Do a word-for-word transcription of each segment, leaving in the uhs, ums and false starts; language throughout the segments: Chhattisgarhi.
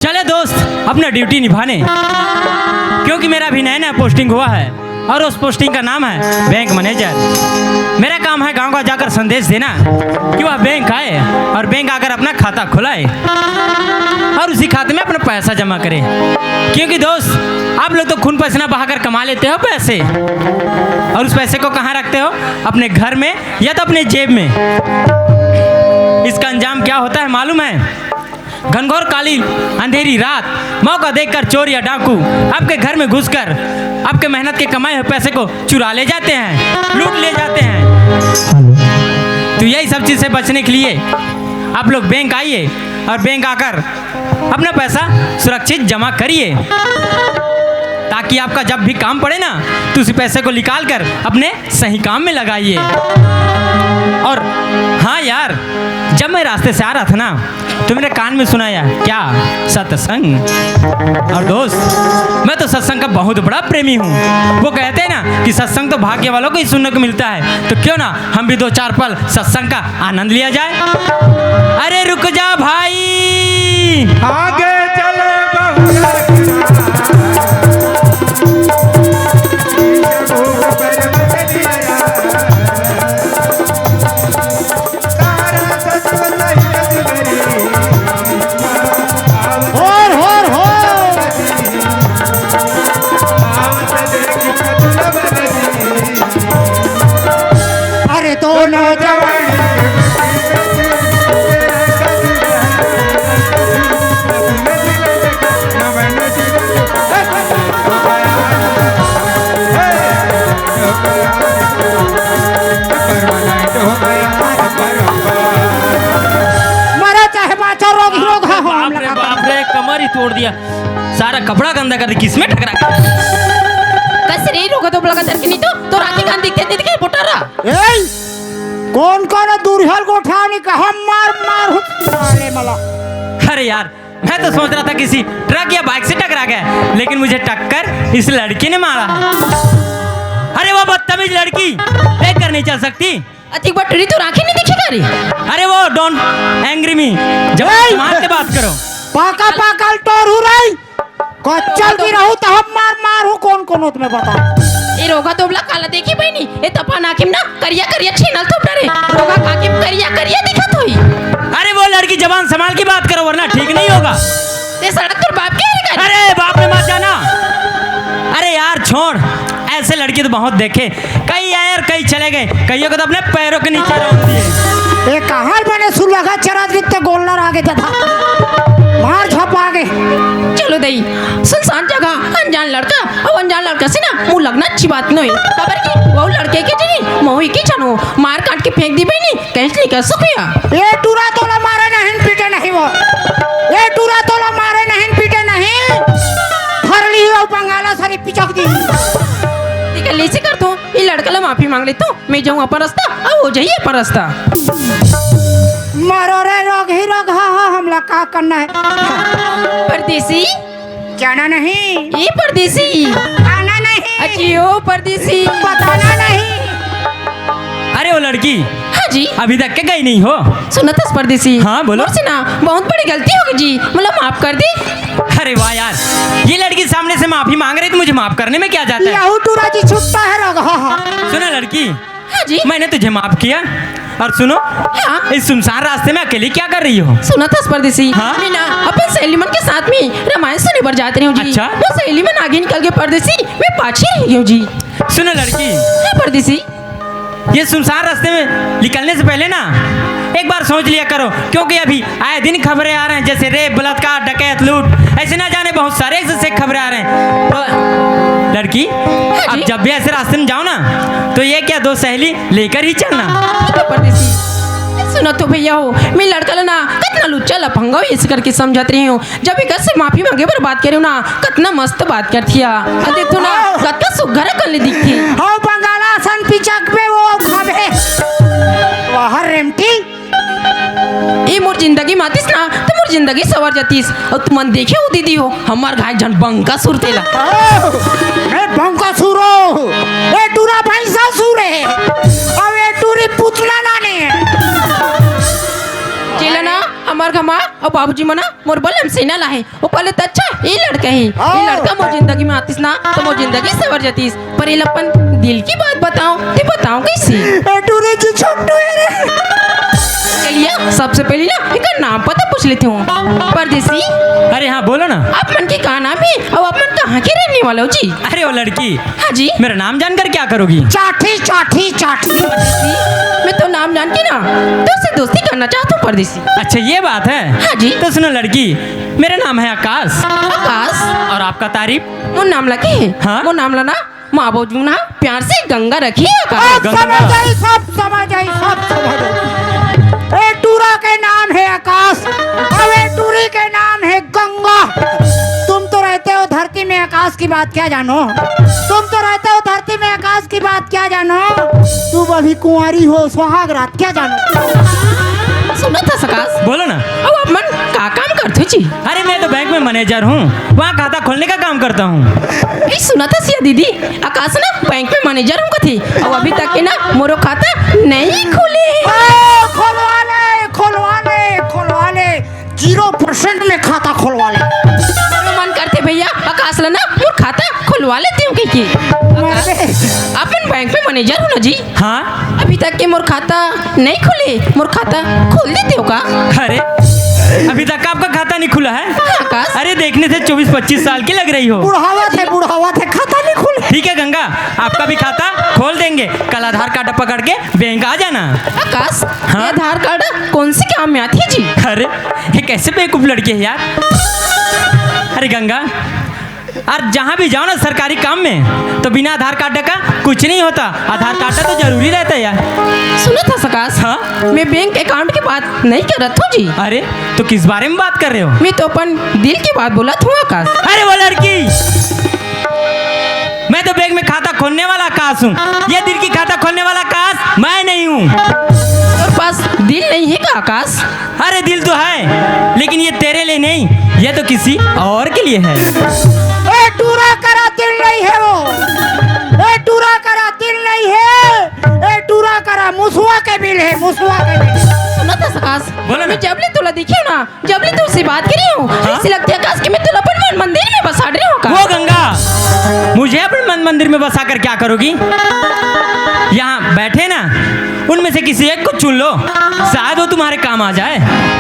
चले दोस्त, अपना ड्यूटी निभाने, क्योंकि मेरा अभी नया नया पोस्टिंग हुआ है और उस पोस्टिंग का नाम है बैंक मैनेजर। मेरा काम है गांव गांव जाकर संदेश देना कि वह बैंक आए और बैंक आकर अपना खाता खुलाए और उसी खाते में अपना पैसा जमा करे। क्योंकि दोस्त, आप लोग तो खून पसीना बहाकर कमा लेते हो पैसे, और उस पैसे को कहाँ रखते हो? अपने घर में या तो अपने जेब में। इसका अंजाम क्या होता है मालूम है? घनघोर काली अंधेरी रात, मौका देखकर चोर या डाकू आपके घर में घुसकर आपके मेहनत के कमाए हुए पैसे को चुरा ले जाते हैं, लूट ले जाते हैं। तो यही सब चीज से बचने के लिए आप लोग बैंक आइए और बैंक आकर अपना पैसा सुरक्षित जमा करिए, ताकि आपका जब भी काम पड़े ना, तो उसी पैसे को निकाल कर अपने सही काम में लगाइए। और हाँ यार, जब मैं रास्ते से आ रहा था ना, तो मेरे कान में सुनाया क्या, सत्संग। और दोस्त, मैं तो सत्संग का बहुत बड़ा प्रेमी हूँ। वो कहते हैं ना कि सत्संग तो भाग्य वालों को ही सुनने को मिलता है, तो क्यों ना हम भी दो चार पल सत्संग का आनंद लिया जाए। अरे रुक जा भाई। आगे चले बहुरा। होर, होर, होर। अरे दोनों जवान। मरा चाहे बाचा, रोग ही रोग है, हो बाप रे, हमला का बाप रे, कमर ही तोड़ दिया। सारा कपड़ा गंदा कर दी, किसमें टकरा गया? कस रे, रोगा तो बड़ा गंदा कि नहीं तो, तो राखी कान दिखते नहीं दिखे, बोटा रहा। ए, कौन कौन दूरिहल गोठा नहीं कहा, मार मार हुत साले मला। अरे यार, मैं तो सोच रहा था किसी ट्रक या बाइक से टकरा गया, लेकिन मुझे टक्कर इस लड़की ने मारा। अरे वो बदतमीज लड़की, देख कर नहीं चल सकती। अतिक बटरी तो राखी नहीं दिखेगा रे। अरे वो डोंट एंग्री मी, जब ए! मार के बात करो। पाका पाकल टोरू रही। कच्चल की रहू तो हम मार मार हूँ, कौन कौन तुम्हें बता। ए रोगा तो बला काला देखी बहनी, ए तपा नाकिम ना करिया करिया छीनल थोपड़ा रे। रोगा काकिम करिया करिया दिखत होई। अरे वो लड़की, जबान संभाल के बात करो, वरना ठीक नहीं होगा। ते सड़क पर बाप के रे कर। अरे बाप रे, मत जाना। अरे यार छोड़, ऐसे लड़की तो बहुत देखे, कई आए और कई चले गए, कईयों को तो अपने पैरों के नीचे रख दिए। ए कहाँ बने सुलगा चरा जितने गोलर आगे जता मार झपा के। चलो दई, सुनसान जगह, अनजान लड़का, अब अनजान लड़का से ना मुंह लगना अच्छी बात नहीं। खबर की वो लड़के के जनी, मऊ की जानो, मार काट के फेंक दी बहनी, कैसे निकल सकुया। ए टूरा तोला मारे नहीं पीटे नहीं वो। ए टूरा तोला मारे नहीं पीटे नहीं। हरली हो बंगाला सारी पिचक दी। निकल ले से कर तू, ये लड़का ला माफी मांग ले तू, मैं जाऊँ अपन रास्ता, अब हो जाइए अपन रास्ता। मारो रे रोग ही रोग, हाँ हाँ, हमला का करना है। परदेसी। जाना नहीं। ये परदेसी। आना नहीं। अजी ओ परदेसी। बताना नहीं। अरे वो लड़की हाँ जी। अभी तक के गई नहीं हो? सुनत हस परदेसी। हाँ, बोलो। मोर से ना बहुत बड़ी गलती हो गई जी, मतलब माफ कर दे। अरे वाह यार, ये लड़की सामने से माफी मांग रही तो मुझे माफ करने में क्या जाता है? यहू टूरा जी छुट्टा है रग, हाँ हाँ। सुना लड़की, हाँ जी। मैंने तुझे माफ किया। और सुनो, हाँ। इस सुनसान रास्ते में अकेली क्या कर रही हो? सुनत हस परदेसी, हाँ? मैं ना अपन सहेली मन के साथ में रामायण सुने बर जात रही हूँ जी। अच्छा। वो सहेली मन आगे निकल के परदेसी, मैं पाछे रह गई हूँ जी। सुनो लड़की, हाँ परदेसी। ये सुनसान रास्ते में निकलने से पहले ना एक बार सोच लिया करो, क्योंकि अभी आए दिन खबरें आ रहे हैं, जैसे रेप, बलात्कार, डकैत, लूट, ऐसे ना जाने बहुत सारे ऐसे ऐसे खबरें आ रहे हैं। तो लड़की, हाँ अब जी। जब भी ऐसे रास्ते में जाओ ना, तो ये क्या दो सहेली लेकर ही चलना। परदेसी, सुनो तो भैया हो, मैं लड़का ला ना कतना लुच्चा लफंगा हो ऐसे करके समझत रही हूँ। जब एक से माफी मांगे बर बात करे ना, कतना मस्त बात करथिया। अरे तू ना कतना सुघर कर ले दिखती। हाँ बंगाला सन पिचक पे वो खाबे। वाह रेमटी। ए मोर जिंदगी मातिस ना, तो मोर जिंदगी सवर जातिस। और तुमन देखे हो दीदी हो, हमार घाय झन बंका सुर तेला। आओ, मैं बंका सुर हो। ए टूरा भैंसा सुर है। अब ए टूरी पुतला लाने है। चेला ना, हमर घमा अउ बाबूजी मना मोर बर लमसैना लाहे। ओकर ले त अच्छा ये लड़का हे। ये हाँ। लड़का मोर जिंदगी में आतिस ना, त मोर जिंदगी सवर जतिस। पर ये अपन दिल की बात बताओ, ते बताओ कैसे? ए टूरी जी, छोटू हे रे। चलिए, सबसे पहले ना एकर नाम पता पूछ लेते हूँ। परदेसी, अरे हाँ, बोलो ना। आप मन के का नाम हे अउ आप मन कहाँ के रहने वाले हो जी? अरे वो लड़की, हाँ जी। मेरा नाम जानकर क्या करोगी? चाठी, चाठी, चाठी। परदेसी, मैं तो नाम जान के ना तुमसे दोस्ती करना चाहता हूँ परदेसी। अच्छा, ये बात है। हाँ जी। तो सुनो लड़की, मेरा नाम है आकाश। आकाश? और आपका तारीफ? मोर नाम ला के? हाँ? मोर नाम ला ना माँ बाबू ना प्यार से गंगा रखी है आकाश। अब गंगा। समझ आई, सब समझ आई, सब समझ आई। ए टूरा के नाम है आकाश, अब ए टूरी के नाम है गंगा। तुम तो रहते हो धरती में, आकाश की बात क्या जानो? तुम तो रहते हो धरती में, आकाश की बात क्या जानो? तुम अभी कुंवारी हो, सुहाग रात क्या जानो? सुनत हस आकाश? बोलो ना। अब आप मन का काम करते हो जी? अरे, मैं तो बैंक में मैनेजर हूँ, वहाँ खाता खोलने का काम करता हूँ। ए, सुनत हस या दीदी, आकाश ना बैंक में मैनेजर हूँ कथे, अउ अभी तक के ना मोरो खाता नहीं खुले। ए, खोलवा ले, खोलवा ले, खोलवा ले, जीरो परसेंट में खाता खोलवा ले। मोरो मन करथे भैया, आकाश ला ना मोर खाता खुलवा लेते हो कहिके। मर दे। अपन बैंक में मैनेजर हो ना जी? हाँ। अभी तक के मोर खाता नहीं खुले, मोर खाता खोल देते हो का? अरे, अभी तक आपका खाता नहीं खुला है? हाँ, आकाश। अरे, देखने से चौबीस पच्चीस साल की लग रही हो। बुढ़ावा थे, बुढ़ावा थे, खाता नहीं खुले। ठीक है गंगा, आपका भी खाता खोल देंगे। कल आधार कार्ड पकड़ के बैंक आ जाना। आकाश, हाँ? ये आधार कार्ड कौन से काम में आती है जी? अरे, ये कैसे बेवकूफ लड़की है यार। अरे गंगा, और जहाँ भी जाओ ना सरकारी काम में, तो बिना आधार कार्ड का कुछ नहीं होता। आधार कार्ड तो जरूरी रहता है यार। सुनत हस आकाश? हाँ? मैं बैंक अकाउंट की बात नहीं करत हूँ जी। अरे, तो किस बारे में बात कर रहे हो? मैं तो अपन दिल की बात बोलत हूँ आकाश। अरे वो लड़की, मैं तो बैंक में खाता खोलने वाला आकाश हूँ। ये दिल की खाता खोलने वाला आकाश मैं नहीं हूँ। तोर पास दिल नहीं है का आकाश? अरे दिल तो है, लेकिन ये तेरे लिए नहीं, ये तो किसी और के लिए है। ए टूरा करा दिल नहीं है वो, ए टूरा करा दिल नहीं है, ए टूरा करा मुसवा के बिल है, मुसवा के बिल। सुनत हस आकाश? बोलो ना। मैं जब ले तोला देखी हूँ ना, जब ले तुमसे बात करी हूँ, हाँ? ऐसे लगता है आकाश कि मैं तोला अपन मन मंदिर में बसा रही हूँ का? वो गंगा, मुझे अपन मन मंदिर में बसा कर क्या करोगी? यहाँ बैठे ना, उनमें से किसी एक को चुन लो, शायद वो तुम्हारे काम आ जाए।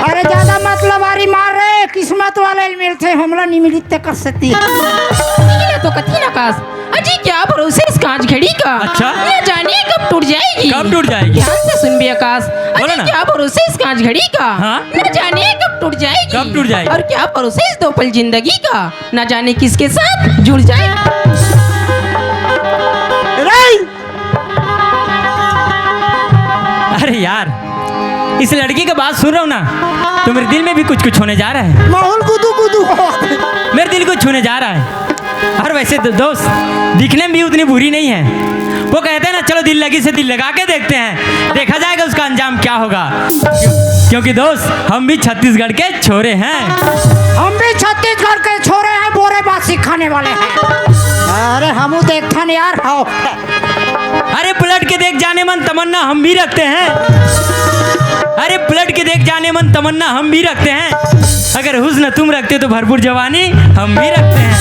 अरे ज्यादा मतलब आरी मार रे, किस्मत वाले मिलते, हमला नहीं मिलते कर सकती। ये तो कथी ना आकाश, अजी क्या भरोसे इस कांच घड़ी का? अच्छा। न जाने कब टूट जाएगी। कब टूट जाएगी? ध्यान से सुन बे आकाश। बोलो अजी ना। क्या भरोसे इस कांच घड़ी का? हाँ। न जाने कब टूट जाएगी। कब टूट जाएगी? और क्या भरोसे इस दो पल जिंदगी का? न जाने किसके साथ जुड़ जाएगी। रे! अरे यार, इस लड़की की बात सुन रहा हूँ ना, तो मेरे दिल में भी कुछ कुछ होने जा रहा है। माहौल गुदू गुदू। मेरे दिल को छूने जा रहा है। और वैसे दो-, दोस्त, दिखने में भी उतनी बुरी नहीं है। वो कहते हैं ना, चलो दिल लगी से दिल लगा के देखते हैं, देखा जाएगा उसका अंजाम क्या होगा। क्योंकि दोस्त, हम भी छत्तीसगढ़ के छोरे हैं। हम भी छत्तीसगढ़ के छोरे हैं, बोरे बासी खाने वाले हैं। अरे हमू देखथन यार, हाव। अरे पलट के देख जाने मन, तमन्ना हम भी रखते हैं। अरे पलट के देख जाने मन, तमन्ना हम भी रखते हैं। अगर हुस्न तुम रखते तो भरपूर जवानी हम भी रखते हैं।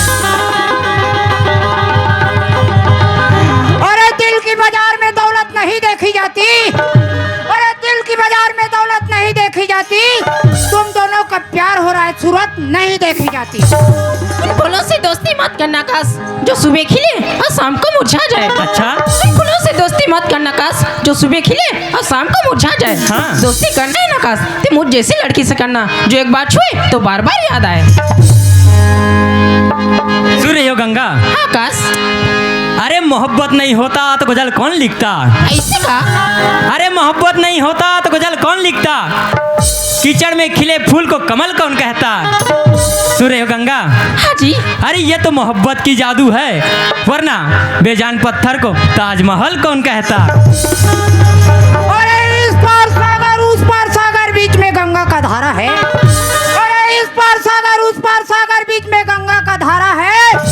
अरे दिल की बाजार में दौलत नहीं देखी जाती। अरे दिल की बाजार में दौलत नहीं देखी जाती। तुम दोनों का प्यार हो रहा है, सूरत नहीं देखी जाती। उन फूलों से दोस्ती मत करना आकाश, जो सुबह खिले और शाम को मुरझा जाए। अच्छा। उन फूलों से दोस्ती मत करना आकाश, जो सुबह खिले और शाम को मुरझा जाए। हाँ। दोस्ती करना है ना आकाश, तो मुझ जैसी लड़की से करना, जो एक बार छुए तो बार बार याद आए। सुन रही हो गंगा? हाँ आकाश। अरे मोहब्बत नहीं होता तो गजल कौन लिखता? ऐसे का? अरे मोहब्बत नहीं होता तो गजल कौन लिखता? कीचड़ में खिले फूल को कमल कौन कहता? सुन रहे हो गंगा? हाँ जी। अरे ये तो मोहब्बत की जादू है, वरना बेजान पत्थर को ताजमहल कौन कहता? अरे इस पार सागर उस पार सागर, बीच में गंगा का धारा है। अरे इस पार सागर उस पार सागर, बीच में गंगा का धारा है।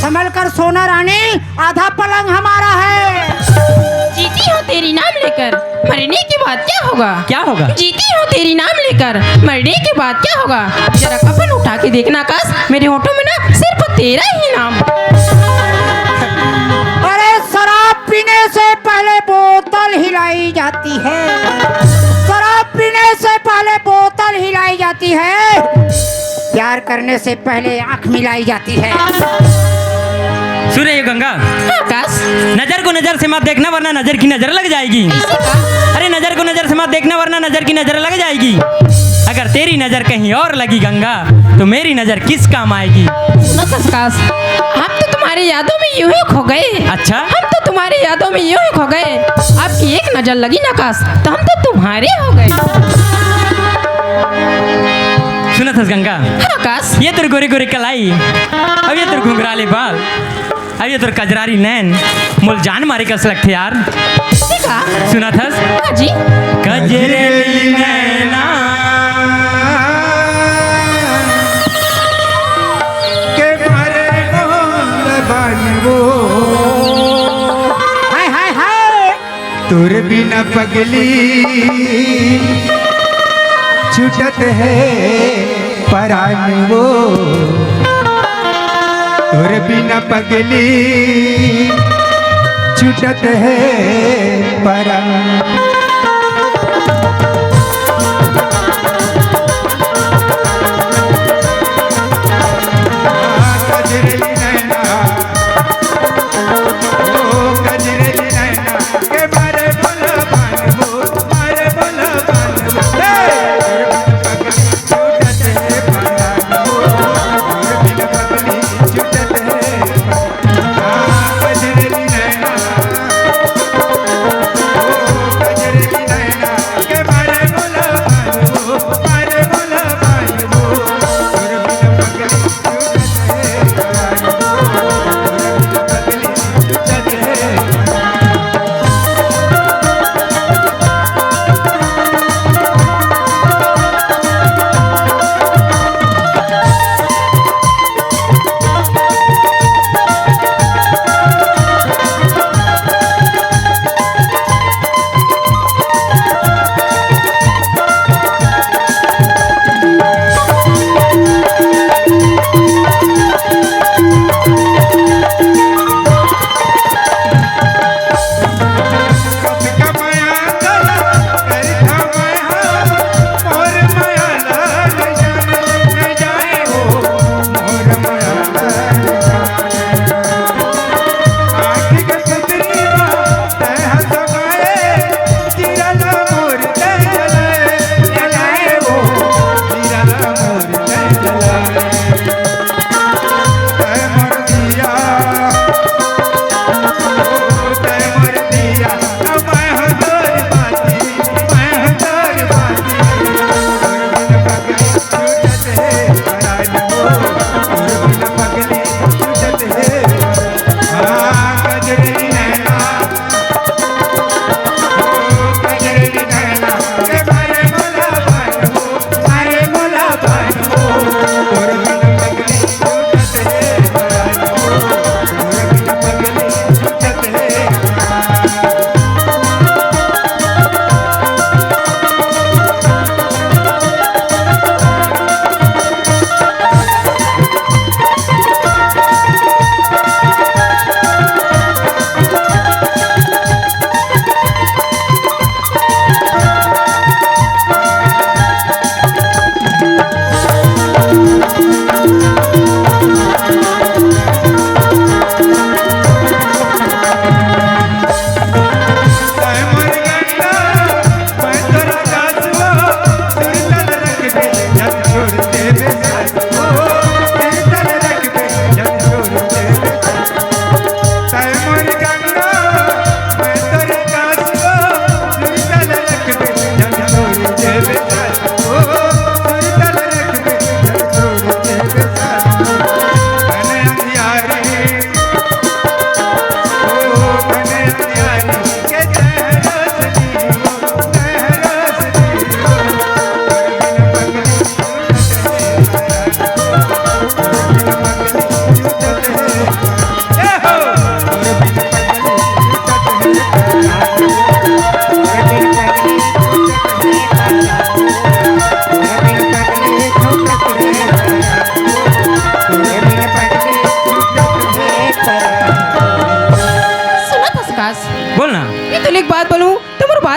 संभल कर सोना रानी, आधा पलंग हमारा है। जीती हूँ तेरी नाम लेकर, मरने के बाद क्या होगा? क्या होगा? जीती हूँ तेरी नाम लेकर, मरने के बाद क्या होगा? जरा कफन उठा के देखना आकाश, मेरे होठों में ना सिर्फ तेरा ही नाम। अरे, शराब पीने से पहले बोतल हिलाई जाती है, शराब पीने से पहले बोतल हिलाई जाती है, प्यार करने से पहले आंख मिलाई जाती है। सुने ये गंगा, हाँ, आकाश। नजर को नजर से मत देखना, वरना नजर की नजर लग जाएगी। ऐसे का? अरे, नजर को नजर से मत देखना, वरना नजर की नजर लग जाएगी। अगर तेरी नजर कहीं और लगी गंगा, तो मेरी नजर किस काम आएगी? सुनो तो आकाश, हम तो तुम्हारी यादों में यूं ही खो गए। अच्छा? हम तो तुम्हारी यादों में यूं ही खो गए। आपकी एक नजर लगी ना आकाश, तो हम तो तुम्हारे हो गए। सुनत हस गंगा, हाँ आकाश। ये तोर गोरे गोरे कलाई, अब ये तोर घुंघराले बाल, अब ये तोर कजरारी नैन, मोल जान मारे कस लगथे यार। देखा? सुनत हस? हाँ जी। कजरेली नैना के मारे मोल बनबो। हाय, हाय, हाय। तोर बिना पगली छूटत हे परान वो, तोर बिना पगली छूटत हे परान। कजरेली नैना, ओ कजरेली नैना, के मारे बोल बान वो, मारे बोल बान वो। हे!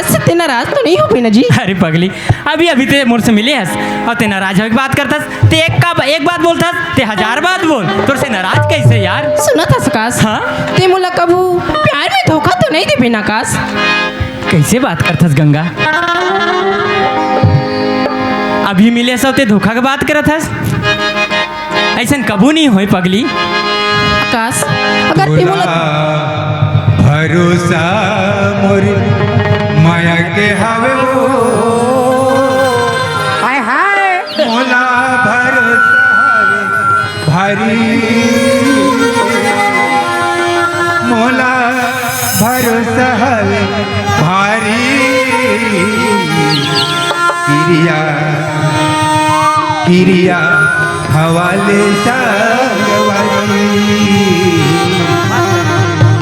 से ते नाराज तो नहीं हो ना जी? अरे पगली, अभी अभी ते मोर से मिले हस अउ ते नाराज होए के बात करथस। ते एक का एक बात बोलथस, ते हजार बात बोल, तोर से नाराज कैसे यार? सुनत हस आकाश, हाँ? ते मोला कभू प्यार में धोखा तो नहीं देबे ना आकाश? कैसे बात करथस गंगा? अभी मिले हस अउ ते धोखा के बात करत हस? अइसन कभू नहीं होय पगली। आकाश, अगर ते मोला भरोसा मोर माया के हवे वो। हाय हाय। मोला भरोसा हवे भारी। मोला भरोसा हवे भारी। किरिया, किरिया खवाले संगवारी।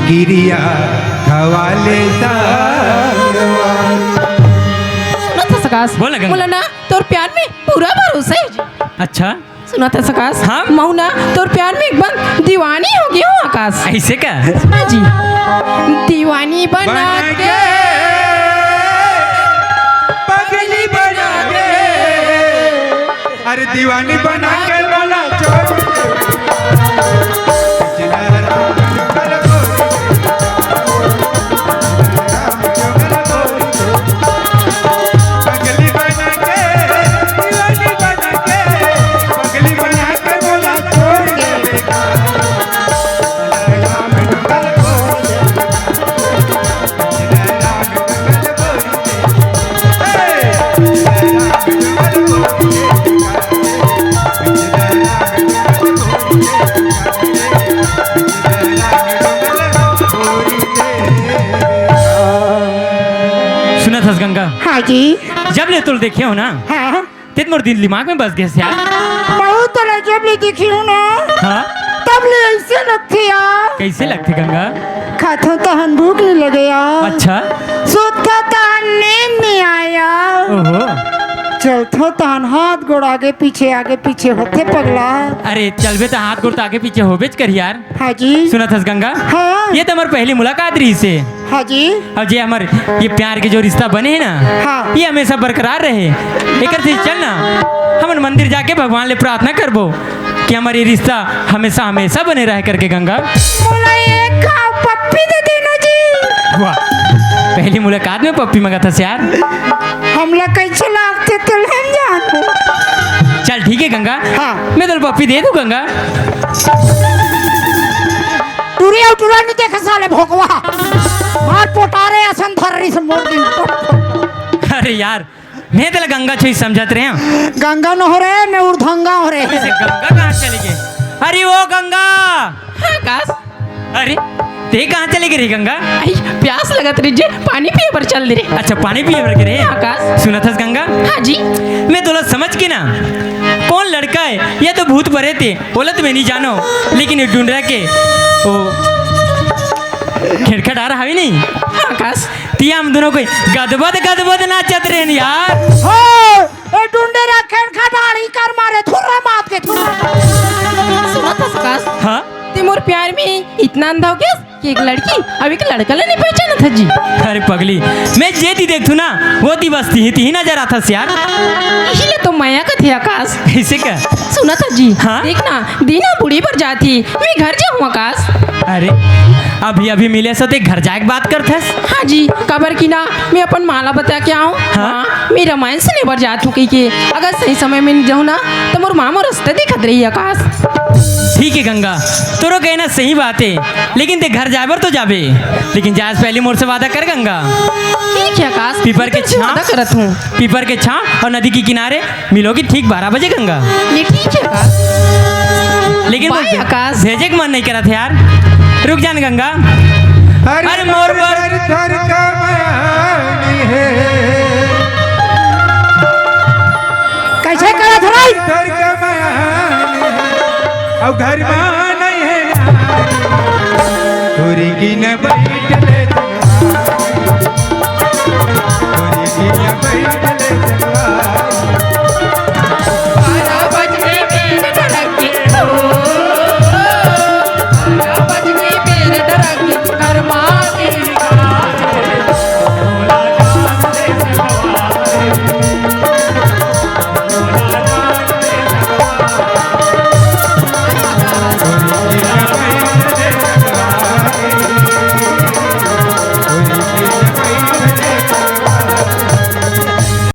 किरिया खवाले संगवारी। सुनत हस आकाश? बोल ना गंगा। मोला ना तोर प्यार में पूरा भरोसा हे जी। अच्छा। सुनत हस आकाश? हाँ? महूँ ना तोर प्यार में एकदम दीवानी हो गे हूँ आकाश। ऐसे का? हाँ जी। दीवानी बना बना के के, पगली बना के। अरे दीवानी बना के बोला चोर। पगली बना के, दीवानी बना के, पगली बना के बोला चोर। सुनत हस गंगा? हाँ जी। जब ले तोला देखे हूँ ना, हाँ। ते मोर दिल दिमाग में बस गे हस यार। महूँ तोला जब ले देखे हूँ ना, हाँ? तब ले ऐसे लगथे यार। कैसे लगथे गंगा? खाथों तहन भूख नहीं लगे यार। अच्छा। सुतथों तहन नींद नहीं आया। ओहो। चलथों तहन हाथ गोड़ आगे पीछे, आगे पीछे होथे पगला। अरे चलबे त हाथ गोड़ त आगे पीछे होबेच करही यार। हाँ जी। सुनत हस गंगा? हाँ। ये त हमर पहली मुलाकात रहिसे। हाँ जी। अउ जे हमर ये प्यार के जो रिश्ता बने हे ना, हाँ। ये हमेशा बरकरार रहे। एकर से चल ना, हमन मंदिर जाके भगवान ले प्रार्थना करबो कि हमर ये रिश्ता हमेशा, हमेशा बने रहे करके गंगा। मोला एक घाव पप्पी दे देना जी। वाह, पहली मुलाकात में पप्पी मंगाथस यार। हमला कैसे लागथे तेला हम जानबो। चल ठीक है गंगा। हाँ। मैं तोला पप्पी दे दूँ गंगा। टुरी अउ टुरा नहीं देखे साले भोकवा। मार पोटारे असन धर्री से मोर दिन। अरे यार, मैं तेला गंगा छोई समझत रहे हूँ। गंगा न हो रे, मैं उर्धंगा हो रे। अरे गंगा कहाँ चली गे? अरे ओ गंगा। हाँ आकाश। अरे, ते कहाँ चले गे रे गंगा? आई, प्यास लगत रहिस जे, पानी पिए बर चल दे रे। अच्छा, पानी पिए बर गे रे? हाँ, आकाश। सुनत हस गंगा? हाँ जी। मैं तोला समझ के ना, कौन लड़का हे, या तो भूत परेत हे, ओला तो मैं नहीं जानों, लेकिन ये डुंडरा के, ओ, खेड़खा डार हावे नहीं? हाँ, आकाश। तिया हम दोनों कोई गदबद गदबद नाचत रहेन यार। हो, ए डुंडरा खेड़खा डार ही कर मारे, थुर्रा मात के, थुर्रा। सुनत हस आकाश? हाँ? ते मोर प्यार में इतना अंधा हो गेस कि एक लड़की अउ एक लड़का ला नहीं पहचानत हस जी। अरे पगली, मैं जेती देखथूँ ना, ओती बस तिही, तिही नजर आथस यार। इही ले तो मया कथे आकाश। ऐसे का? सुनत हस जी, हाँ? देख ना, दीना बूढ़ी बर जात हे, मैं घर जाहूँ आकाश। अरे, अभी, अभी मिले हस ते घर जाए के बात करथस? हाँ जी, काबर कि ना, मैं अपन माँ ला बता के आऊँ। हाँ? हाँ, मैं रामायण सुने बर जात हूँ कहिके, अगर सही समय में नहीं जाहूँ ना, त मोर माँ मोर रस्ता देखत रही आकाश। ठीक है गंगा, तोरो कहना सही बात है, लेकिन ते घर जाए बर तो जाबे, लेकिन जाए से पहले मोर से वादा कर गंगा। ठीक है आकाश, पीपर के मैं तुमसे छाँव, वादा करत हूँ। पीपर के छाँव अउ नदी के किनारे मिलोगी ठीक बारह बजे गंगा। ये ठीक है आकाश। लेकिन bye आकाश। भेजे के मन नहीं करत हे यार। रुक जा न गंगा। अरे अरे मोर बर। कैसे करत हस रे? अउ घर में नहीं है। तोरी की न बैठ ले। तोरी की न बैठ